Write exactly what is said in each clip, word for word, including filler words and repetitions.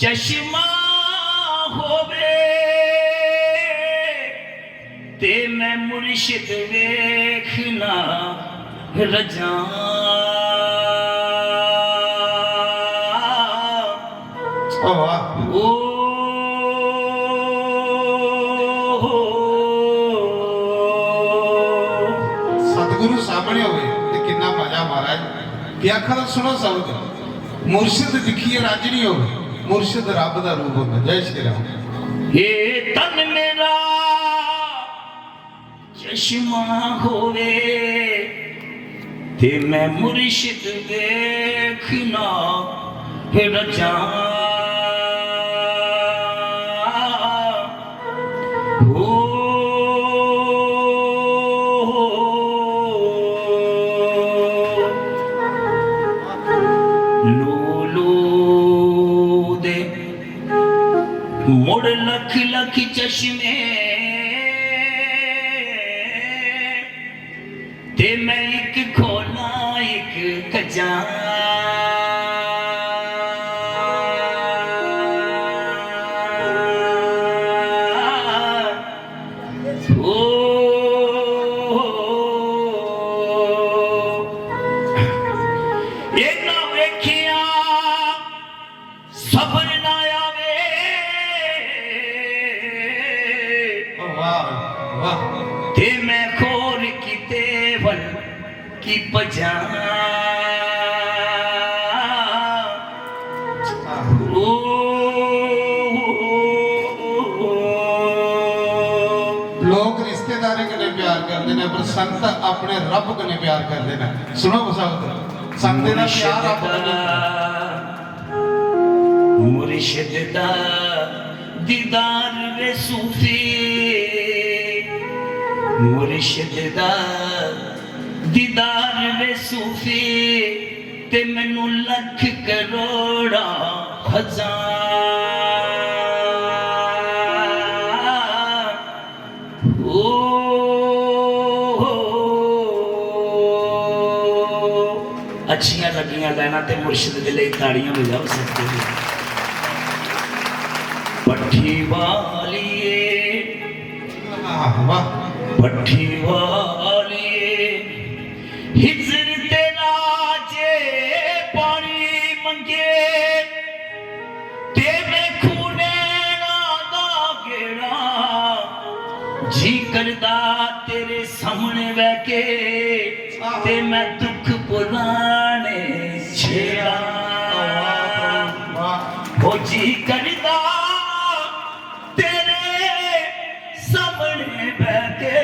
चश्मा होवे ते मैं मुर्शिद वेखना रजां। ओ वाह। ओ हो। सतगुरु सामने होवे ते किन्ना मजा महाराज। ते आखा दा सुनो शब्द, मुर्शिद दिक्खियै राजी नहीं होवे, मुर्शिद रब दा रूप होंदा। जय श्री राम। हे तन मेरा चश्मा होवे ते मैं मुर्शिद देखना रजां। हो। लो लो दे मुड़ लख लख चश्मे, ते मैं इक खोला इक कजां। ओ, इन्ना वेखिया सबर ना आवे। वाह, वाह। ते मैं खोर किते वल की भजां। ओ, लोक रिश्तेदारें कन्नै प्यार करदे ने, पर संत अपने रब कन्नै प्यार करदे ने। सुनो बसावत, संत दा प्यार रब कन्नै। मुर्शिद दा दीदार वे सूफी, मुर्शिद दा दीदार वे सूफी, ते मैनू लख करोड़ा हजार। ओ, अच्छियां लगियां लाइनां ते मुर्शिद दे लेई ताड़ियां बजाओ, सतगुरु। भट्ठी वालिए, वाह, वाह। भट्ठी वालिए, हिजर तेरा जे पानी मंगे, ते मैं खूने दा गेड़ा जी करदा तेरे सामने बह के, ते मैं दुख पुराने छेड़ा। ओ जी करदा तेरे सामने बह के,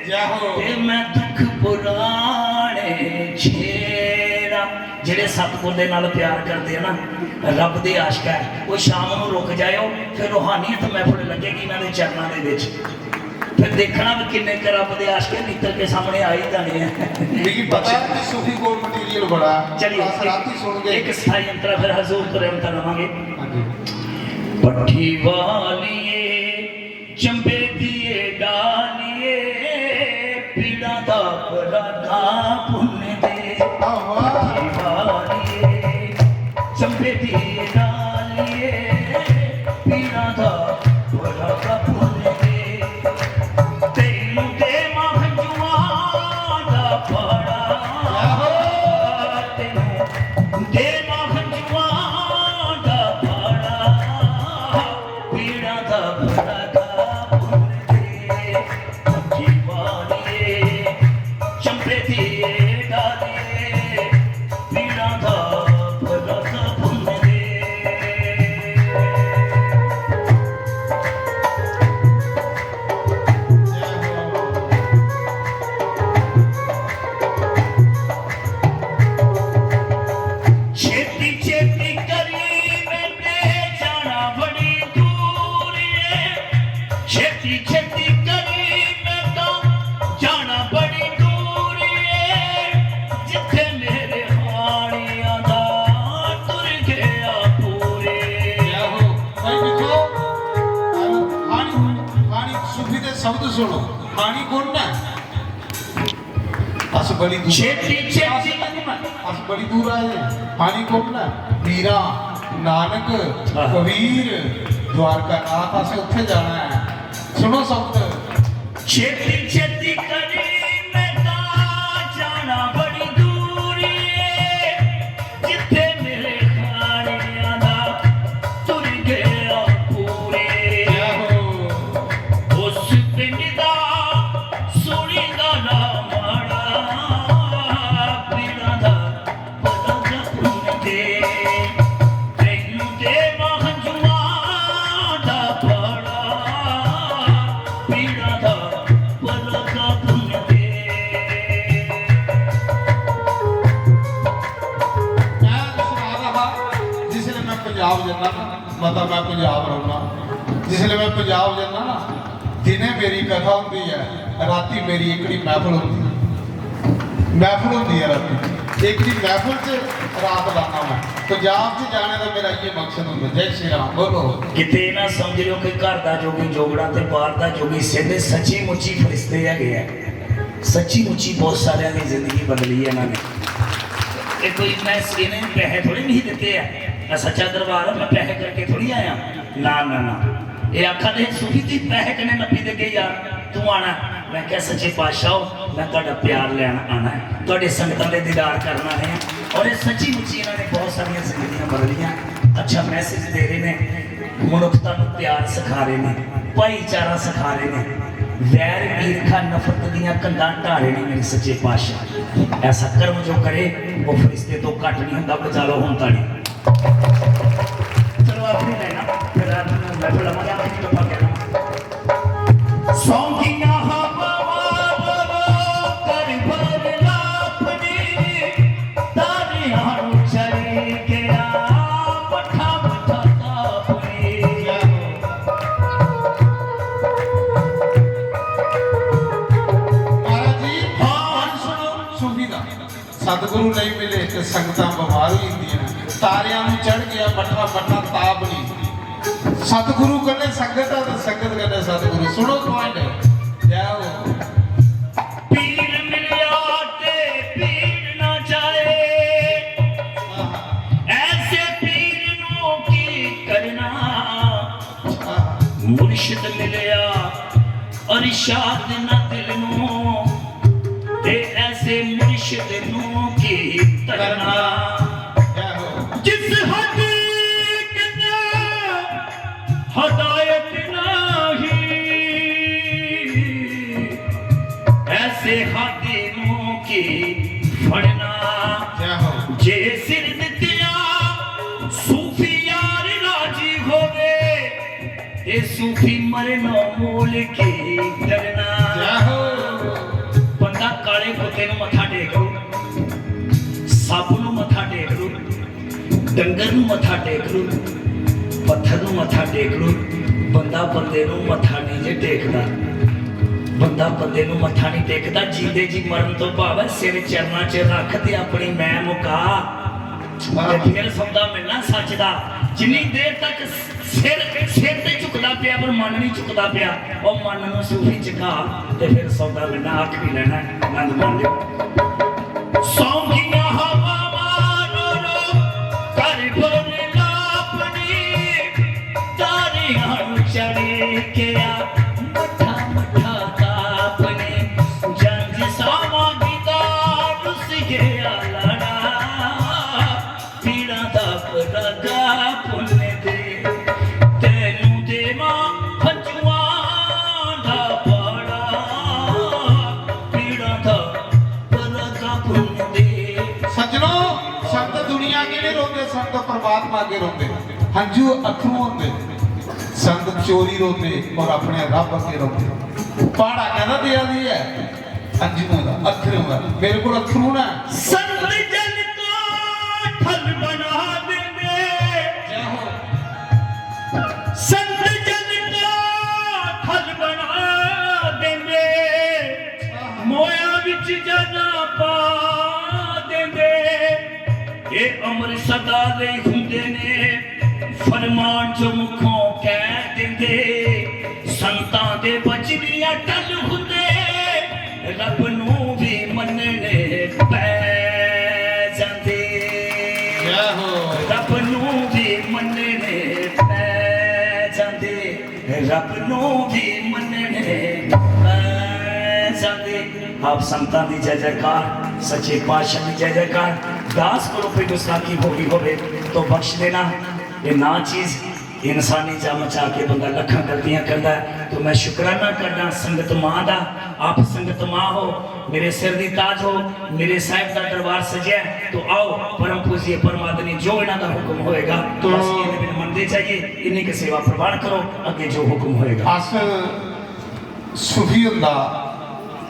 जय हो। ते मैं दुख पुराने छेड़ा। जेड़े सतगुर दे नाल प्यार करदे आ ना, रब दे आशिक ऐ, ओह शाम नू रुक जायो, फिर रूहानियत महफिल लगेगी इन्हां दे चरणां दे विच। फिर देखना भी किन्ने क रब दे आशिक नितर के सामने आ ही जाने हैं। मिगी पता है कि सूफी कोल मटीरियल बड़ा है। चलिए, अस राती सुन गए। एक स्थाई अंतरा फिर हजूर तो रहमत लवांगे। हाँ जी। भट्ठी वालिए, चंबे दिए डालिए, पीड़ा दा पराठा भुन दे। आहो। भट्ठी वालिए, चंबे दिए डालिए, पीड़ा दा पराठा भुन दे। तैनू देवां हंजुआं दा पाड़ा, आहो। तैनू देवां हंजुआं दा पाड़ा, पीड़ा दा पराठा भुन दे। भट्ठी वालिए, चंबे दिए डालिए, पीड़ा दा पराठा भुन दे। छेती छेती करी मैं ते जाना बड़ी दूर ऐ, छेती छेती करी मैं तां जाना बड़ी दूर ऐ, जित्थे मेरे हानियां दा तुर गया पूरे। आहो, भाई मित्रो, हानी, हानी सूफी दे शब्द सुनो, हानी कौन है? अस बड़ी दूर छेती, छेती। अस बड़ी दूर आए हैं। पानी कौन है? पीरा। नानक, आहो। कबीर, द्वारका नाथ, असें उत्थै जाना ऐ। सुनो शब्द। छेती छेती करी, मैं तां जाना बड़ी दूर ऐ, जित्थे मेरे खाड़ियां दा तुर गया पूरे। आहो। उस पिंड दा सुनी दा ना माड़ा, पीड़ा दा पता पुन्न दे, तैनू ते महंजुआ दा बड़ा, पीड़ा दा पता पुन्न दे। मैं सुना दा हा, जिसलै मैं पंजाब जन्ना ना, मता मैं पंजाब रौह्ना, जिसलै मैं पंजाब जन्ना ना, दिने मेरी कथा होंदी ऐ, राती मेरी एकड़ी महफल होंदी ऐ। महफल होंदी ऐ राती, एकड़ी महफल च रात लाना मैं। पंजाब च जाने दा मेरा इ'यै मकसद होंदा। जय श्री राम बोलो। किते ना समझ लियो कि घर दा जोगी जोगड़ा ते बाहर दा जोगी सिद्ध, सच्ची मुच्ची फरिश्ते हैगे ऐ। सच्ची मुच्ची बहुत सारियां दी जिंदगी बदली है इन्होंने। ये कोई मैं इन्हें पैसे थोड़े नहीं दिते है, मैं सच्चा दरबार हूं, मैं पैसे करके थोड़ी आया। ना ना ना, ये आखा दे सूफी, तुम पैसे कन्नै नप्पी देगे यार, तू आना। मैं क्या सच्चे पातशाह हो, मैं ਤੁਹਾਡਾ प्यार लेना आना है, ਤੁਹਾਡੇ संगतां दे दीदार करना है। और ये सच्ची मुच्ची इन्होंने बहुत सारियां जिंदगियां बदलियां। अच्छा मैसेज दे रहे ने, मनुखता ਨੂੰ प्यार सिखा रहे ने, भाईचारा सिखा रहे ने, वैर ईरखा नफरत ਦੀਆਂ ਕੰਧਾਂ ਢਾਹ ਰਹੇ ਨੇ। मेरे सच्चे पातशाह, ऐसा कर्म जो करे वो फरिश्ते ਤੋਂ ਘੱਟ ਨਹੀਂ ਹੁੰਦਾ। बजा लो ਹੁਣ ताड़ी। चलो आखिरी लाइना, फिर रात में मैं बोला, मैं आखिरी दफा कहना। सौंगियां हवावां कर भर लापनी, तारियां ਨੂੰ ਚੜੀ ਗਿਆ ਮੱਠਾ ਮੱਠਾ ਤਾਪਨੀ। ਮਹਾਰਾਜ ਜੀ, ਹਾਂ। ਹੁਣ ਸੁਣੋ ਸੂਫੀ ਦਾ। ਸਤਿਗੁਰੂ ਨਹੀਂ ਮਿਲੇ ਤੇ ਸੰਗਤਾਂ ਬਿਮਾਰ ਹੋ ਜਾਂਦੀਆਂ। ਤਾਰਿਆਂ ਨੂੰ ਚੜ ਗਿਆ ਮੱਠਾ ਮੱਠਾ ਤਾਪ ਨਹੀਂ। ਸਤਿਗੁਰੂ ਕਦੇ ਸੰਗਤ ਆ ਤੇ ਸੰਗਤ ਕਦੇ ਸਤਿਗੁਰੂ। ਸੁਣੋ ਪੁਆਇੰਟ। ਜੈ ਹੋ। ਪੀਰ ਮਿਲਿਆ ਤੇ ਪੀਰ ਨਾ ਜਾਏ, ਐਸੇ ਪੀਰ ਨੂੰ ਕੀ ਕਰਨਾ। ਮੁਰਸ਼ਿਦ ਮਿਲਿਆ ਅਰਸ਼ਾਦ ਨਾ ਦਿਲ ਨੂੰ, ਤੇ ਐਸੇ ਮੁਰਸ਼ਿਦ ਨੂੰ ਕੀ ਤੜਨਾ। ਜਿਸ ਹੱਦ ਕਨਾ ਹਦਾਇਤ ਨਹੀਂ, ਐਸੇ ਹਾਦੀ ਨੂੰ ਕੀ ਫੜਨਾ। ਜੇ ਸਿਰ ਦਿੱਤਿਆ ਸੂਫੀ ਯਾਰ ਰਾਜੀ ਹੋਵੇ, ਇਹ ਸੂਫੀ ਮਰਨੋਂ ਮੂਲ ਕੀ ਡਰਨਾ। ਬੰਦਾ ਕਾਲੇ ਕੁੱਤੇ ਨੂੰ ਮੱਥਾ ਟੇਕ ਲੋ, ਸੱਪ ਨੂੰ ਮੱਥਾ ਟੇਕ ਲੋ, ਡੰਗਰ ਨੂੰ ਮੱਥਾ ਟੇਕ ਲੋ, ਪੱਥਰ ਨੂੰ ਮੱਥਾ ਟੇਕ ਲੋ, ਬੰਦਾ ਬੰਦੇ ਨੂੰ ਮੱਥਾ ਨਹੀਂ ਜੇ ਟੇਕਦਾ। ਬੰਦਾ ਬੰਦੇ ਨੂੰ ਮੱਥਾ ਨਹੀਂ ਟੇਕਦਾ। ਜੀਂਦੇ ਜੀ ਮਰਨ ਤੋਂ ਭਾਵ ਹੈ, ਸਿਰ ਚਰਨਾਂ 'ਚ ਰੱਖ ਤੇ ਆਪਣੀ ਮੈਂ ਮੁਕਾ। ਤੇ ਫਿਰ ਸੌਦਾ ਮਿਲਣਾ ਸੱਚ ਦਾ। ਜਿੰਨੀ ਦੇਰ ਤੱਕ ਸਿਰ, ਸਿਰ ਤੇ ਝੁਕਦਾ ਪਿਆ ਪਰ ਮਨ ਨਹੀਂ ਝੁਕਦਾ ਪਿਆ, ਉਹ ਮਨ ਨੂੰ ਸੂਫੀ ਝੁਕਾ ਤੇ ਫਿਰ ਸੌਦਾ ਮਿਲਣਾ। ਆਖਰੀ ਲਾਈਨ, ਆਨੰਦ ਮਾਣ ਲਿਓ। ਸੌਂਗੀਆਂ ਹਵਾਵਾਂ ਰੋ ਰੋ ਕਰ ਬੋਲੇ ਲਾਪਣੀ, ਤਾਰਿਆਂ ਨੂੰ ਚੜ੍ਹ ਗਿਆ ਮੱਠਾ ਮੱਠਾ ਤਾਪਣੀ। ਜੰਜ ਸਾਵਾਂ ਦੀ ਦਾ ਰੁੱਸ ਗਿਆ ਲਾੜਾ, ਪੀੜਾਂ ਦਾ ਪਰਦਾ ਪੁੰਨ ਦੇ। ਤੈਨੂੰ ਦੇਵਾਂ ਹੰਝੂਆਂ ਦਾ ਪਾੜਾ, ਪੀੜਾਂ ਦਾ ਪਰਦਾ ਪੁੰਨ ਦੇ। ਸੱਜਣੋ, संत दुनिया के लिए रोंदे, संत परमात्मा के रोंदे। हंझू अथरू होंदे। संत चोरी रोंदे और अपने रब अगे रोंदे। पाड़ा कहदा दिया दी है। अंजुओं दा, अत्थरूं दा। मेरे कोल अत्थरू ना। संत जन का थल बना देंदे। जय हो। संत जन का थल बना देंदे। मोया विच जाना पा देंदे। ये अमर सदा ले हुंदे ने। फरमान जो मुखों कह देंदे, संतां दे वचन अटल हुंदे, रब नू भी मन्नने पै जांदे। जय हो। रब नू भी ਮੰਨਣੇ ਪੈ ਜਾਂਦੇ, ਰੱਬ ਨੂੰ ਵੀ ਮੰਨਣੇ ਪੈ ਜਾਂਦੇ। ਆਪ ਸੰਤਾਂ ਦੀ ਜੈ ਜੈਕਾਰ, ਸੱਚੇ ਪਾਤਸ਼ਾਹ ਦੀ ਜੈ ਜੈਕਾਰ। ਦਾਸ ਕੋਲੋਂ ਕੋਈ ਗੁਸਤਾਖੀ ਹੋ ਗਈ ਹੋਵੇ ਤਾਂ ਬਖਸ਼ ਦੇਣਾ। ਇਹ ਨਾ ਚੀਜ਼ ਇਨਸਾਨੀ ਜੰਮ ਚ ਆ ਕੇ ਬੰਦਾ ਲੱਖਾਂ ਗਲਤੀਆਂ ਕਰਦਾ ਹੈ। ਤਾਂ ਮੈਂ ਸ਼ੁਕਰਾਨਾ ਕਰਦਾ ਸੰਗਤ ਮਾਂ ਦਾ। ਆਪ ਸੰਗਤ ਮਾਂ ਹੋ, ਮੇਰੇ ਸਿਰ ਦੀ ਤਾਜ ਹੋ, ਮੇਰੇ ਸਾਹਿਬ ਦਾ ਦਰਬਾਰ ਸਜਿਆ ਹੈ। ਤਾਂ ਆਓ, ਪਰਮ ਪੂਜੀਏ ਪਰਮ ਆਦਰਨੀ, ਜੋ ਇਹਨਾਂ ਦਾ ਹੁਕਮ ਹੋਏਗਾ, तो ਬਸ ਇਹਦੇ ਵਿੱਚ ਮੰਨਦੇ ਜਾਈਏ। ਇੰਨੀ ਕੁ ਸੇਵਾ ਪ੍ਰਵਾਨ ਕਰੋ, ਅੱਗੇ ਜੋ ਹੁਕਮ ਹੋਏਗਾ। अस सूफी हुंदा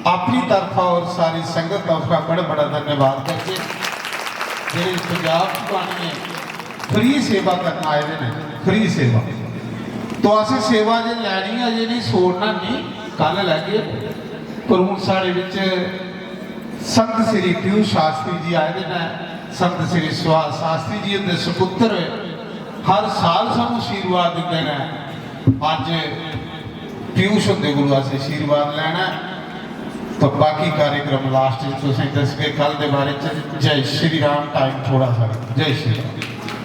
अपनी तरफा और सारी संगत तरफा बड़ा बड़ा धन्यवाद करदे, जेह्ड़े पंजाब च आनियै फ्री सेवा करन आए दे न। फ्री सेवा तो असें सेवा जे लैनी ऐ, जे नहीं छोड़ना नहीं, कल लैगे। पर हून साढ़े बिच संत श्री पीयूष शास्त्री जी आए दे न। संत श्री सुभाष शास्त्री जी हुंदे सुपुत्र हर साल सानू आशीर्वाद दिंदे न। अज्ज पीयूष हुंदे कोला असें आशीर्वाद लैना ऐ। तो बाकी कार्यक्रम लास्ट च तुसें दसगे कल दे बारे च। जय श्री राम। टाइम थोड़ा सा, जय श्री राम।